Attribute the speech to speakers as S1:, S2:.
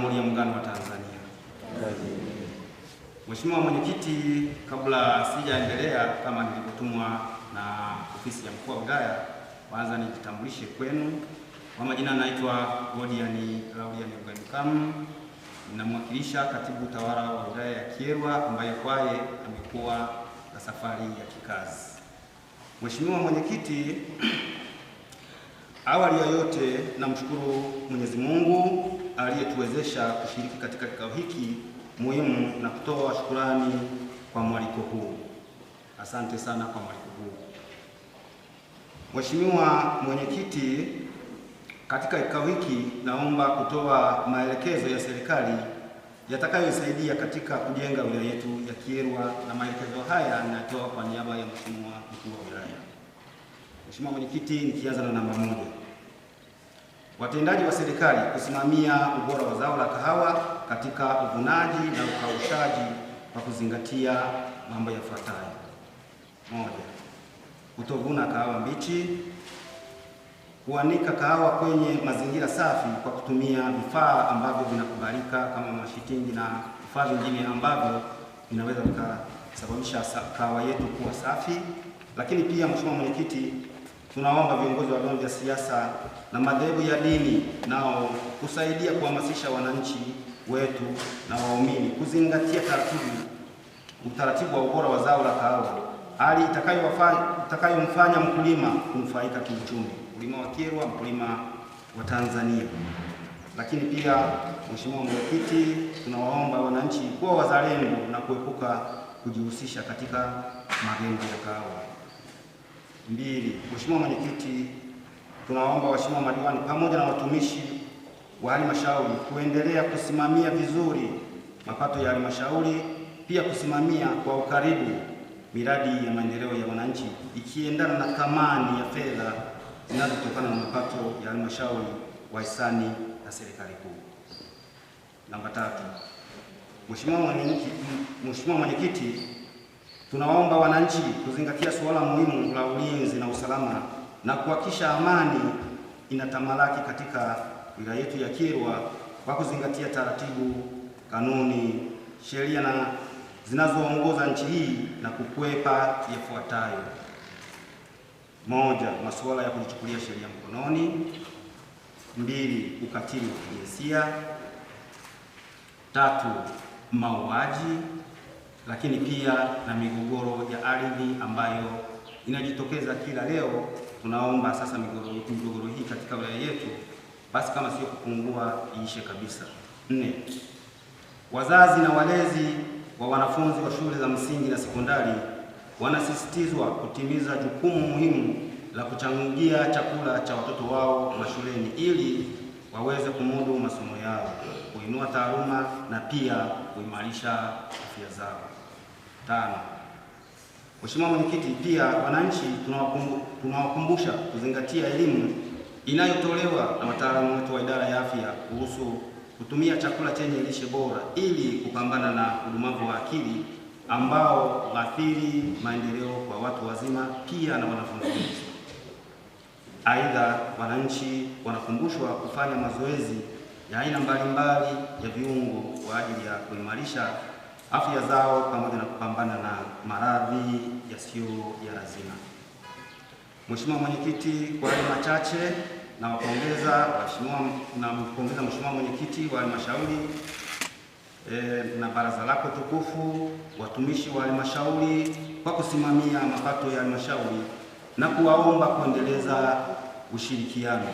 S1: Jamhuri ya Muungano wa Tanzania. Mheshimiwa Mwenyekiti, kabla sijaendelea, kama nilivyotumwa na ofisi ya mkuu wa wilaya, kwanza nijitambulishe kwenu. Kwa majina naitwa Godian Claudian Rugadukamu, ninamwakilisha katibu tawala wa wilaya ya Kyerwa ambaye kwaye amekuwa na safari ya kikazi. Mheshimiwa Mwenyekiti, awali ya yote namshukuru Mwenyezi Mungu aliyetuwezesha kushiriki katika kikao hiki muhimu na kutoa shukurani kwa mwaliko huu. Asante sana kwa mwaliko huu. Mheshimiwa Mwenyekiti, katika kikao hiki naomba kutoa maelekezo ya serikali yatakayosaidia katika kujenga wilaya yetu ya Kyerwa, na maelekezo haya ninatoa kwa niaba ya Mheshimiwa Mkuu wa Wilaya. Mheshimiwa Mwenyekiti, nikianza na namba 1, watendaji wa serikali kusimamia ubora wa zao la kahawa katika uvunaji na ukaushaji kwa kuzingatia mambo yafuatayo. 1, kutovuna kahawa mbichi, kuanika kahawa kwenye mazingira safi kwa kutumia vifaa ambavyo vinakubalika kama mashitingi na vifaa vingine ambavyo vinaweza vikasababisha kahawa yetu kuwa safi. Lakini pia Mheshimiwa Mwenyekiti, tunaomba viongozi wa vyama vya siasa na madhehebu ya dini nao kusaidia kuhamasisha wananchi wetu na waumini kuzingatia utaratibu wa ubora wa zao la kahawa, hali itakayomfanya mkulima kunufaika kiuchumi, mkulima wa Kyerwa, mkulima wa Tanzania. Lakini pia Mheshimiwa Mwenyekiti, tunawaomba wananchi kuwa wazalendo na kuepuka kujihusisha katika magendo ya kahawa. 2, Mheshimiwa Mwenyekiti, tunawaomba waheshimiwa madiwani pamoja na watumishi wa halmashauri kuendelea kusimamia vizuri mapato ya halmashauri, pia kusimamia kwa ukaribu miradi ya maendeleo ya wananchi ikiendana na thamani ya fedha zinazotokana na mapato ya halmashauri, wahisani na serikali kuu. Namba 3, Mheshimiwa Mwenyekiti, tunawaomba wananchi kuzingatia suala muhimu la ulinzi na usalama na kuhakikisha amani inatamalaki katika wilaya yetu ya Kyerwa kwa kuzingatia taratibu, kanuni, sheria na zinazoongoza nchi hii na kukwepa yafuatayo. 1, masuala ya kujichukulia sheria mkononi. 2, ukatili wa kijinsia. 3, mauaji, lakini pia na migogoro ya ardhi ambayo inajitokeza kila leo. Tunaomba sasa migogoro hii katika wilaya yetu basi kama sio kupungua iishe kabisa. 4, wazazi na walezi wa wanafunzi wa shule za msingi na sekondari wanasisitizwa kutimiza jukumu muhimu la kuchangia chakula cha watoto wao mashuleni ili waweze kumudu masomo yao, kuinua taaluma na pia kuimarisha afya zao. 5, Mheshimiwa Mwenyekiti, pia wananchi tunawakumbusha kuzingatia elimu inayotolewa na wataalamu wetu wa idara ya afya kuhusu kutumia chakula chenye lishe bora ili kupambana na udumavu wa akili ambao huathiri maendeleo kwa watu wazima pia na wanafunzi wetu. Aidha, wananchi wanakumbushwa kufanya mazoezi ya aina mbalimbali ya viungo kwa ajili ya kuimarisha afya zao pamoja na kupambana na maradhi yasiyo ya lazima. Mheshimiwa Mwenyekiti, kwa hayo machache nampongeza Mheshimiwa Mwenyekiti wa halmashauri na baraza lako tukufu, watumishi wa halmashauri kwa kusimamia mapato ya halmashauri na kuwaomba kuendeleza ushirikiano.